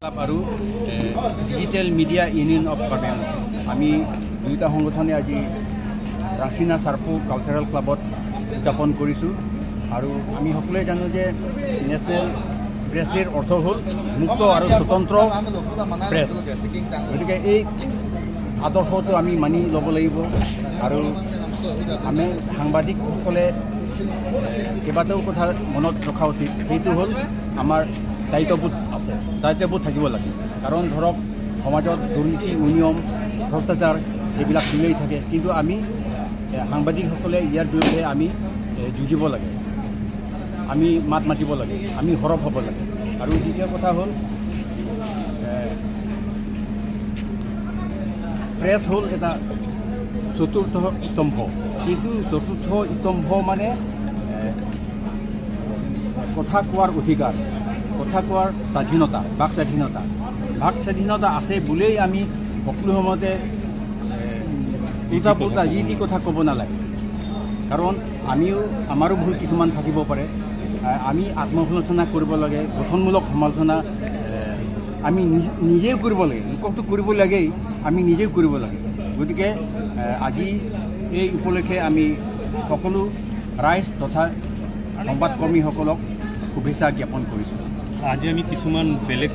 Club আৰু digital media union of Karbi Anglong, আমি দুয়োটা সংগঠনে আজি ৰাংচিনা চাৰ্পু কালচাৰেল ক্লাবত উদযাপন কৰিছোঁ। আৰু আমি সকলোৱে জানো যে নেশ্যনেল প্ৰেছ ডে'ৰ অৰ্থ হ'ল মুক্ত আৰু স্বতন্ত্ৰ প্ৰেছ। গতিকে এই আদৰ্শটো আমি মানি ল'ব লাগিব। আৰু আমি সাংবাদিকসকলে কেইবাটাও কথা মনত ৰখা উচিত। সেইটো হ'ল আমাৰ দায়িত্ববোধ আছে, দায়িত্ববোধ থাকিব লাগে। কাৰণ ধৰক সমাজত দুৰ্নীতি, অনিয়ম, ভ্ৰষ্টাচাৰ এইবিলাক চলিয়েই থাকে, কিন্তু আমি সাংবাদিকসকলে ইয়াৰ বিৰুদ্ধে আমি যুঁজিব লাগে, আমি মাত মাতিব লাগে, আমি সৰব হ'ব লাগে। আৰু দ্বিতীয় কথা হ'ল প্ৰেছ হ'ল এটা চতুৰ্থ স্তম্ভ। কিন্তু চতুৰ্থ স্তম্ভ মানে কথা কোৱাৰ অধিকাৰ, কথা কোৱাৰ স্বাধীনতা, বাক স্বাধীনতা। বাক স্বাধীনতা আছে বুলিয়েই আমি সকলো সময়তে উল্টা পুল্টা যি টি কথা ক'ব নালাগে। কাৰণ আমাৰো ভুল কিছুমান থাকিব পাৰে। আমি আত্মসমালোচনা কৰিব লাগে, গঠনমূলক সমালোচনা আমি নিজেও কৰিব লাগে, লোককতো কৰিব লাগেই, আমি নিজেও কৰিব লাগে। গতিকে আজি এই উপলক্ষে আমি সকলো ৰাইজ তথা সংবাদকৰ্মীসকলক শুভেচ্ছা জ্ঞাপন কৰিছোঁ। আজি আমি কিছুমান বেলেগ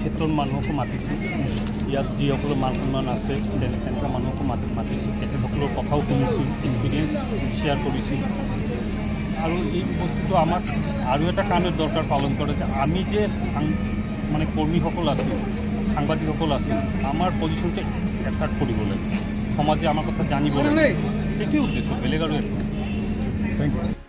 ক্ষেত্ৰৰ মানুহকো মাতিছোঁ, ইয়াত যিসকলৰ মান সন্মান আছে তেনেকুৱা মানুহকো মাতিছোঁ, তেখেতসকলৰ কথাও শুনিছোঁ, এক্সপিৰিয়েঞ্চ শ্বেয়াৰ কৰিছোঁ। আৰু এই বস্তুটো আমাক আৰু এটা কাৰণত দৰকাৰ পালন কৰে যে আমি যে মানে কৰ্মীসকল আছোঁ, সাংবাদিকসকল আছোঁ, আমাৰ পজিশ্যনটো এছাৰ্ট কৰিব লাগে, সমাজে আমাৰ কথা জানিব লাগে, সেইটোৱে উদ্দেশ্য, বেলেগ আৰু একো। Thank you.